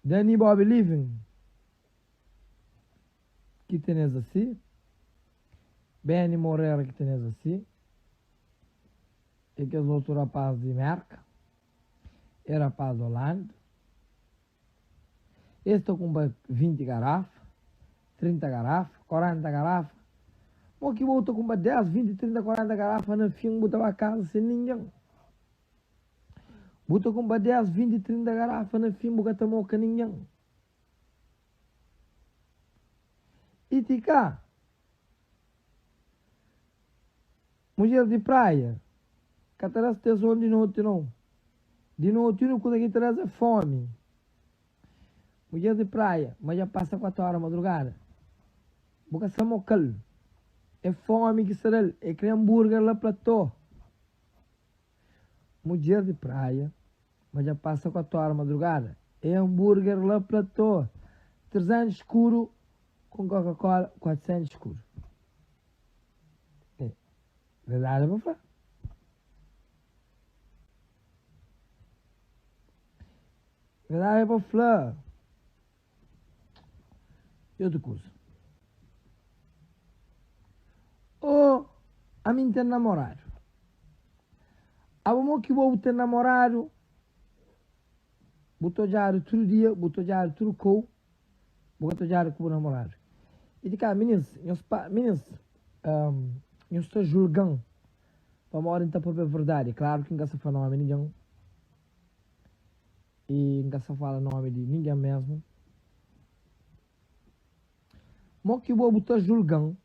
Danny Bob Living ki tenez asi, Benny Morera ki tenez asi, e kes otu rapaz di Merka, e rapaz di Holanda. Es ta kunpra 20 garafa, 30 garafa, 40 garafa. Mo ki bo ta kunpra 10, 20, 30, 40 garafa na fin bu ta ba kaza sen ningen. Bu ta kunpra 10, 20, 30 garafa na fin bu ka ta moka ningen. I ti ka mudjer di praia ka ta da-s tezon di noti nau. Di noti uniku kuza ki ta da-s é fomi. Mudjer di praia ma dja pasa 4 ora madrugada bu ka sa moka-l. É fomi ki sta da-l, é kre anburger la platô. Mudjer di praia ma dja pasa 4 ora madrugada é anburger la platô. 300 skuru ku Coca-Cola 400 skuru. É verdadi pa fla. Verdadi é pa fla. E otu kuza. Ô, ami N ten namoradu. Abo mo ki bo bu ten namoradu, bu ta odjadu tudu dia, bu ta odjadu tudu kou, bu ka ta odjadu ku bu namoradu. I di ka, minis, nhos pa, minis, nhos ta julga-m pamodi N ta papia verdadi. Klaru ki N ka sta fla nomi ningen. I N ka sta fala nomi di ningen mesmu. Mo ki bo bu ta julga-m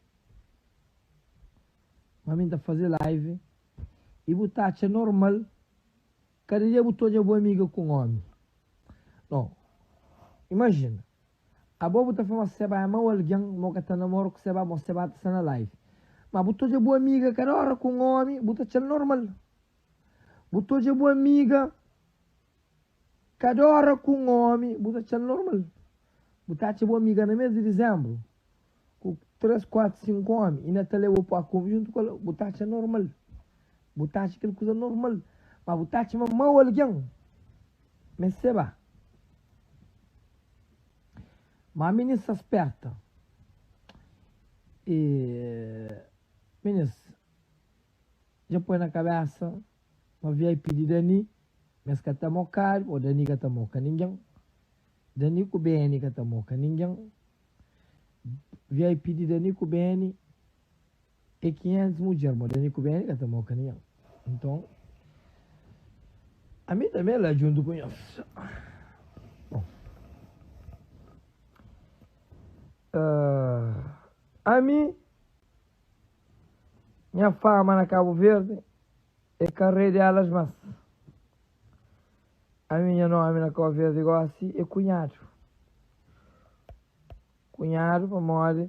ma mi N ta faze live i bu ta atxa normal kada dia bu ta odja bu amiga ku un omi. No, imajina, abo bu ta fla ma Seba é mau algen, ma bu ka ta namora ku Seba, ma Seba ta sta na live. Ma bu ta odja bu amiga kada ora ku un omi, bu ta atxa-l normal. Bu ta odja bu amiga kada ora ku un omi, bu ta atxa-l normal. Bu ta atxa bu amiga na mes di dizenbru ku 3, 4, 5 omi i na ta leba bu pa kume juntu ku el, bu ta atxa normal. Bu ta atxa kel kuza normal. Ma bu ta atxa ma mau algen meste ba. Ma minis sta sperta. E minis. Dja poi na kabesa ma vip di Dani ma es ka ta mokadu o Dani ka ta moka ningen. Dani ku Beni ka ta moka ningen. Vip di Dani ku Beni é 500 mudjer ma Dani ku Beni ka ta moka ningen. Nton ami tanbe la djuntu ku nhos. Bon. Ami. Nha fama na Cabo Verde é ka rei de alas mas ami nha nomi na Cabo Verde gosi é cunhado. Cunhado pamodi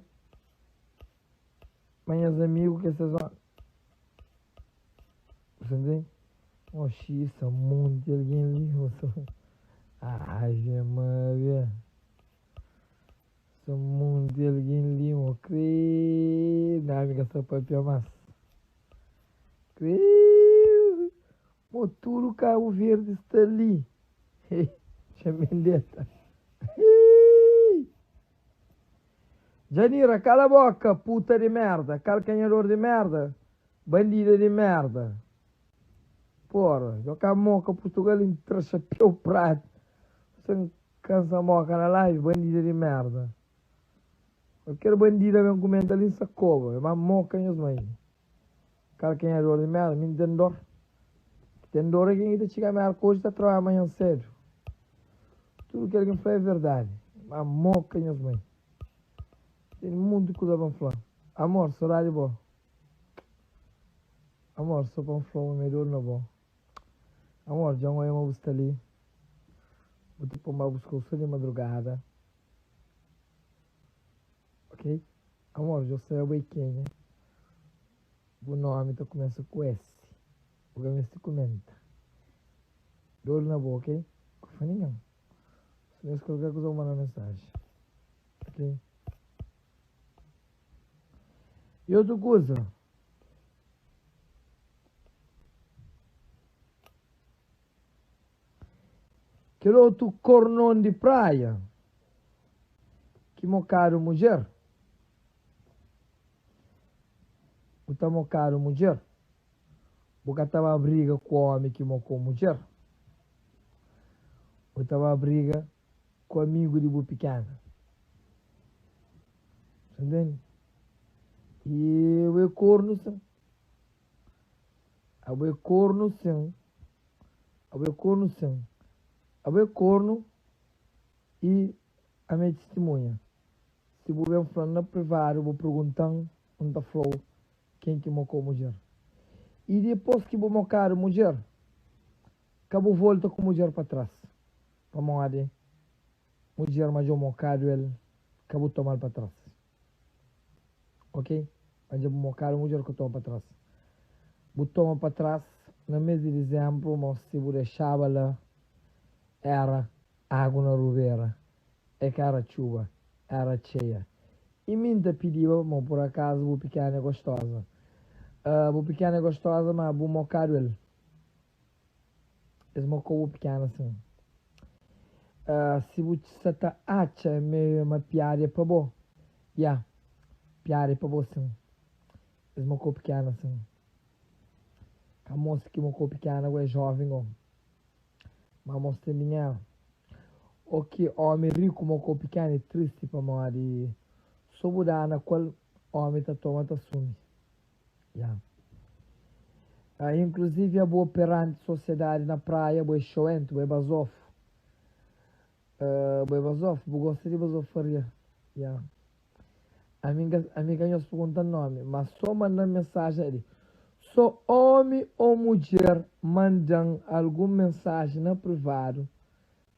ma nhas amigo ke ses omi. Você entende? Oxi, sta monti algen li. Ave Maria. Sta monti algen li mo kre na mi ka sta papia mas kre mo tudu Cabo Verde sta li txa mendeta Janira kala boka puta di merda kalkanhador di merda bandida di merda porra djo ka moka Portugal intra chapeu pratu Kansa moka na live bandida di merda Qualquer bandida ben kumenta li nsa koba é ma moka nhos mai Kalkanhador di merda mi nten dor Ki ten dor é ken ki ta txiga merka oji ta trabadja manhan sedu Tudu kel ki nfla é verdadi ma moka nhos mai Tene munti kuza pa nfla Amor sodadi bo Amor so pa nfla-u ma mi é dodu na bo Amor, dja N oia ma bu sta li. Bu ta pô-m ba buska-u so di madrugada. Ok? Amor, dja N sabe abo é kenha. Bu nómi ta kumesa ku S. Bu ka meste kumenta. Dodu na bo, ok? Ka fla ningen. Si meste kualker kuza bu manda mensaji. Ok? I otu kuza. Kel otu kornon di praia ki mokadu mudjer. Bu ta mokadu mudjer. Bu ka ta ba briga ku omi ki mokau mudjer. Bu ta ba briga ku amigu di bu pikena. Sa ntende? I bu é kornu sin. Abo é kornu sin. Abo é kornu sin. Abo é kornu i ami é tistimunha. Si bu ben fla-m na privadu, bu pergunta-m, N ta fla-u ken ki mokau mudjer. I dipôs ki bu mokadu mudjer, ka bu volta ku mudjer pa tras, pamodi mudjer ma dja bu mokadu el, ka bu toma-l pa tras. Ok? Ma dja bu mokadu mudjer, ka toma pa tras. Bu toma pa tras na mês di dizembru, ma si bu dexaba la, éra agu na rubera. É ka éra txuba, éra txeia. I mi N ta pidiba ma pur akazu bu pikena é gostoza. Bu pikena é gostoza, ma bu mokadu el. Es mokau bu pikena sin. Si bu sa ta atxa ma piada é pa bo, ya, piada é pa bo sin. Es mokau pikena sin. Ka mos ki mokau pikena go é joven go. Ma mos ten dinheru. O ki omi riku mokau pikena é tristi pamodi so bu dana kual omi ta toma ta sumi. Ya. Inkluzivi abo peranti sosiedadi na praia bo é xoentu, bo é bazofu. Bo é bazofu, bu gosta di bazofaria. Ya. Ami N ka, ami ka nhos pergunta-m nomi, ma so manda-m mensajen ali. So omi o mudjer manda-m algun mensajen na privadu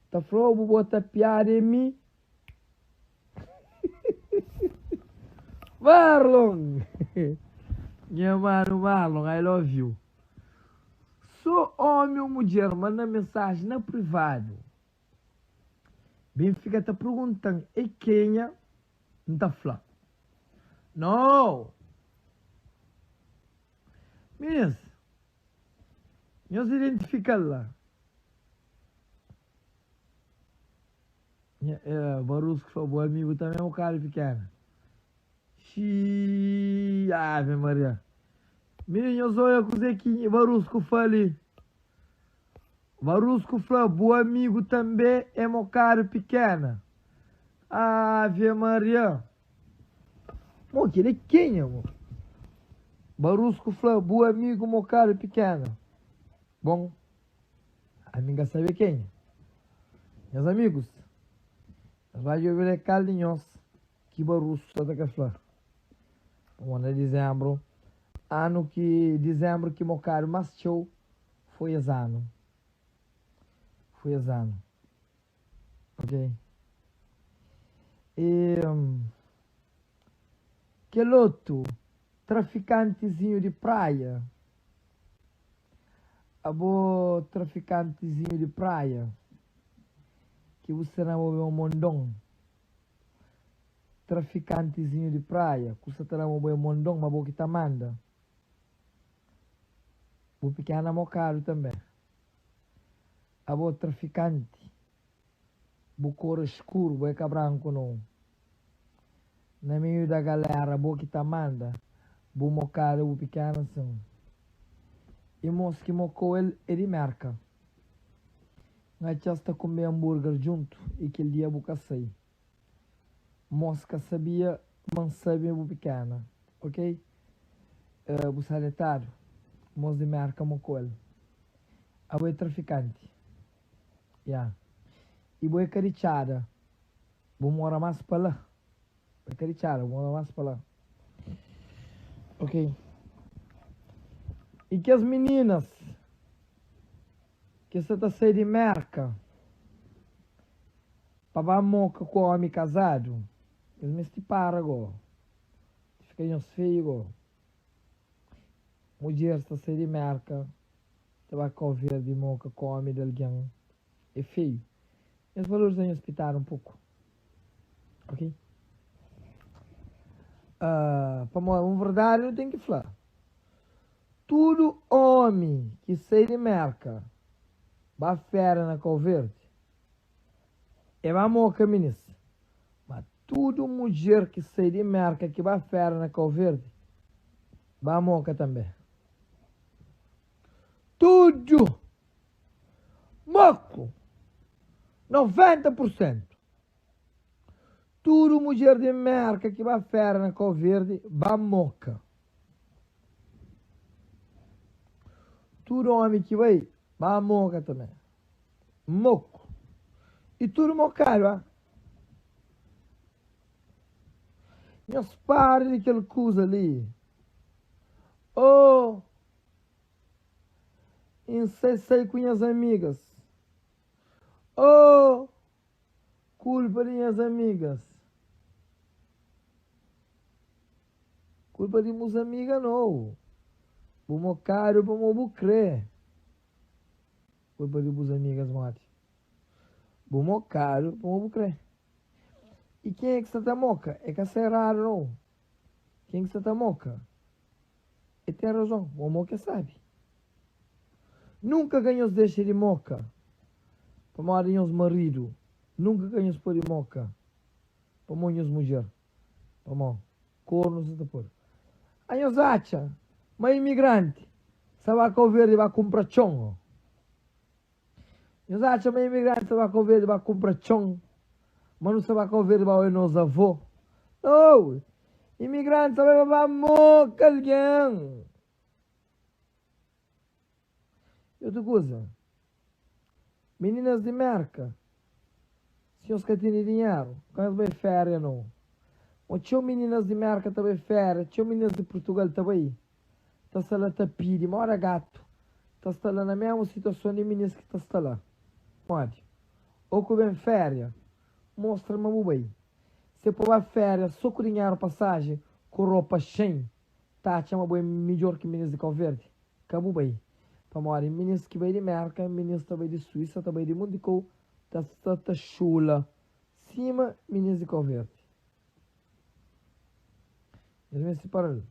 ta fla-u bu bota piada e mi. Marlon! Nha manu Marlon, I love you. So omi o mudjer manda mensajen na privadu. Ben fika ta pergunta-m é kenha, N ta fla, No! Minis, nhos identifika-l la. Nha, Barusku fla, Bu amigu tanbe é un bokadu pikena. Xii, Ave Maria! Minis, nhos oia kuzê ki Barusku fla li. Barusku fla, Bu amigu tanbe é mokadu pikena. Ave Maria! Mo, kel é kenha, mo? Barusku fla, Bu amigu mokadu pikena. Bon, ami N ka sabe kenha. Nhas amigus, nhos ba djobe la kal di nhos ki Barusku sta ta ka fla. Pamodi na dizembru, anu ki dizembru ki mokadu más txeu Foi es anu. Foi es anu. Ok. E kel otu trafikantizinhu di praia. Abo trafikantizinhu di praia ki bu sta na bo ben mondon. Trafikantizinhu di praia ku sta ta na bo ben mondon ma bo ki ta manda. Bu pikena mokadu tanbe. Abo trafikanti, bu kor é skuru, bo é ka branku nou. Na meiu da galera bo ki ta manda, bu mokadu bu pikena sin. I mos ki mokou el é di Merka. N atxa-s ta kume anburger djuntu i kel dia bu ka sai. Mos ka sabia ma N sabe ma bu pikena, ok? Bu sta detadu, mos di Merka mo ku el. Abo é trafikanti, ya. I bo é ka di txada, bu mora más pa la. Bo é ka di txada, bu mora más pa la. Ok. I kes mininas ki sta ta sai di Merka pa ba moka ku omi kazadu, es meste para go. Ti fika nhos feiu go. Mudjer sta sai di Merka ta ba Kau Verdi moka ku omi di algen é feiu. Nhos valoriza nhos pitada un poku. Ok? Pamodi un verdadi nu ten ki fla. Tudu omi ki sai di Merka ba fera na Kau Verdi. E ba moka minis. Ma tudu mudjer ki sai di Merka ki ba fera na Kau Verdi ba moka tanbe. Tudu! Moku! 90 pur sentu. Tudu mudjer di Merka ki ba fera na Kau Verdi ba moka. Tudu omi ki bai ba moka tanbe. Moku. I tudu mokadu, a. Nhos para di kel kuza li. Oh! N sai sai ku nhas amigas. Oh! Kulpa di nhas amigas. Kulpa di bus amiga no. Bu mokadu pamo bu kre. Kulpa di bus amigas modi. Bu mokadu pamo bu kre. I kenha ki sta ta moka e ka sta eradu no. Ken ki sta ta moka e ten razon pamo moka e sabi. Nunka ka nhos dexa di moka pamodi nhos maridu. Nunka ka nhos pode moka pamo nhos mudjer. Pamó kornu sa ta podu. A nhos atxa ma imigranti sa ba Kau Verdi ba kunpra txon o? Nhos atxa ma imigranti sa ba Kau Verdi ba kunpra txon? Ma nu sa ba Kau Verdi ba oia nos avó? Nau! Imigranti sa bai pa ba moka algen! I otu kuza, mininas di Merka, si nhos ka tene dinheru, ka nhos bai féria nau. Mo txeu mininas di Merka ta bai féria, txeu mininas di Purtugal ta bai, ta sta la ta pidi, moda gatu, ta sta la na mesmu situason di minis ki ta sta la. Modi? Ô ku ben féria, mostra ma bu bai. Se po ba féria so ku dinheru pasaji, ku ropa xen, ta atxa ma bo é midjor ki minis di Kau Verdi? Ka bu bai. Pamodi minis ki bai di Merka, minis ta bai di Suísa, ta bai di munti kou, ta sta ta xula sima minis di Kau Verdi. Nhos meste para-l.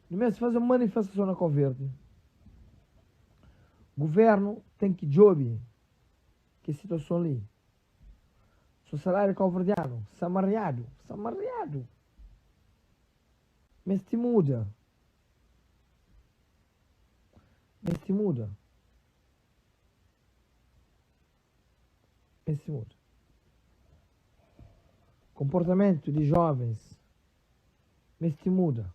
Nu meste faze un manifestason na Kau Verdi. Guvernu ten ki djobe kes situason li. So salariu kauverdianu sta mariadu, sta mariadu. Meste muda. Meste muda. Meste muda. Komportamentu di jovens meste muda.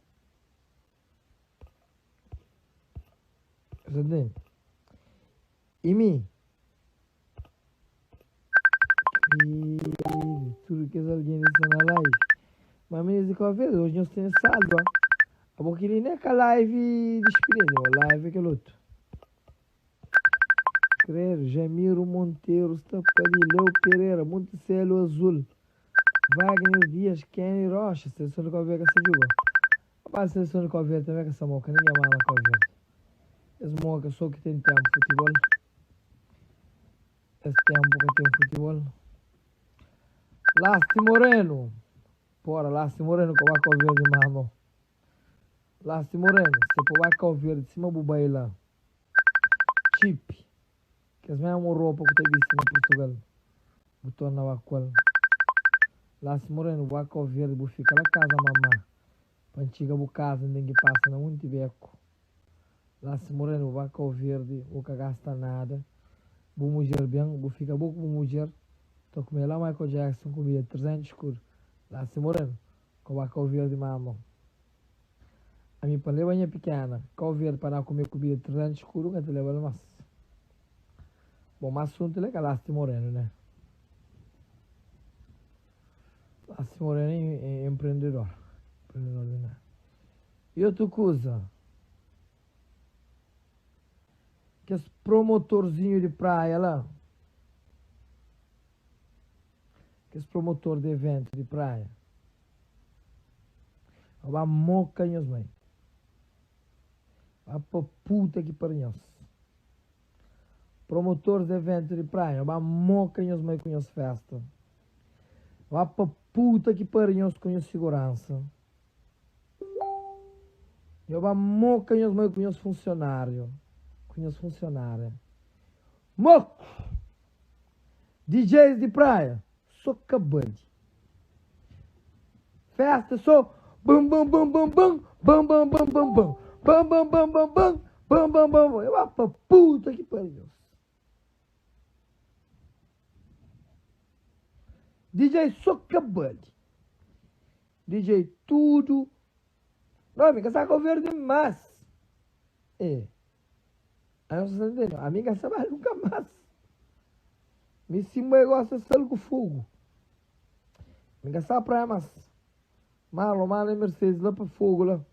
Sa ntende? I mi, Ih, tudu kes algen li sta na live. Ma minis di Cabo Verde, hoje nhos tene saldo, ah. Abo kili ne ka live di despedida, o live é kel otu. Credo, Jamiro Monteiro sta pa li, Leo Pereira, Monticello Azul, Wagner Dias, Kenny Rocha, seleção di Cabo Verde ka sta djuga. Rapaz, seleção di Cabo Verde também ka sta moka, ninguém manda Cabo Verde. Es moka so ki ten tempo futebol. Es tempo ka ten futebol. Lasti Moreno. Pora, Lasti Moreno ka ba Cabo Verde mas no. Lasti Moreno, se po ba Cabo Verde sima bu bai la. Chip. Kes mesmo ropa ku ta bisti na Portugal. Bu torna ba kual. Lasti Moreno, bu ba Cabo Verde bu fika la casa mama. Pa N txiga bu kaza N ten ki pasa na munti beku Lasti Moreno bu ba Kau Verdi bu ka gasta nada Bu mudjer ben bu fika bo ku bu mudjer Ta kume la Michael Jackson kumida 300 skud Lasti Moreno ka ba Kau Verdi mama Ami pa N leba nha pikena Kau Verdi pa na kume kumida 300 skud N ka ta leba-l mas Bon ma asuntu la é ka Lasti Moreno ne. Lasti Moreno é empreendedor, empreendedor di nada. E otu kuza, kes promotorzinhu di praia la, kes promotor di eventu di praia, pa ba moka nhos mai, ba pa puta ki pari nhos. Promotores di eventu di praia, ba moka nhos mai ku nhos festa. Ba pa puta ki pari nhos ku nhos siguransa. Nho ba moka nhos mai ku nhos funcionário, ku nhos funcionária. Moku! DJs di Praia so kabali. Festa so bum bum bum bum bum bum bum bum bum bum bum bum bum bum bum bum bum bum bum. Eu vá pa puta que pariu. DJ so kabali. DJ tudo. Não, amiga, saco verde mas. É. Aí você entende? Amiga, sabe nunca mais. Me simba gosta de sal com fogo. Amiga, sabe praia mas. Malo, malo é Mercedes lá para fogo lá.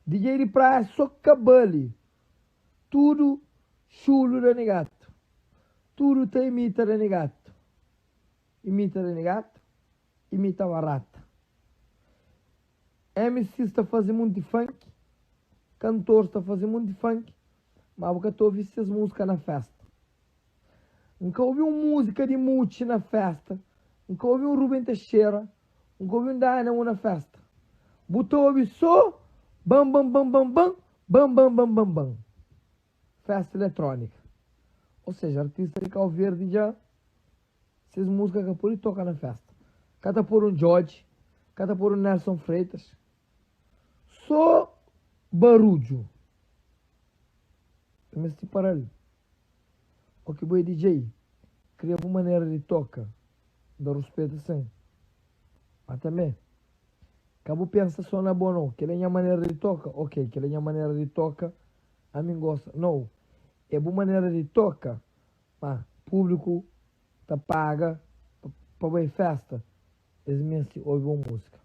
DJ de praia só cabale. Tudo chulo da negato. Tudo te imita da negato. Imita da negato. Imita barata. MC está a fazer muito funk. Cantor está a fazer muito funk. Mas eu estou ouvindo essas músicas na festa. Nunca ouvi uma música de Muti na festa. Nunca ouvi um Rubem Teixeira. Nunca ouvi um Dynamo na festa. Botou ouvi só bam bam bam bam bam bam bam bam bam bam. Festa eletrônica. Ou seja, artista de Cabo Verde já essas músicas que por toca na festa. Cata por um George, cata por um Nelson Freitas. Só barulho. Mas se para ali. O que boi DJ, cria uma maneira de toca, dá respeito assim. Mas também, acabo pensa só na boa não, que é a maneira de toca, ok, que é a maneira de toca, a mim gosta. Não, é boa maneira de toca, mas público tá paga para ver festa, eles me ouvem boa música.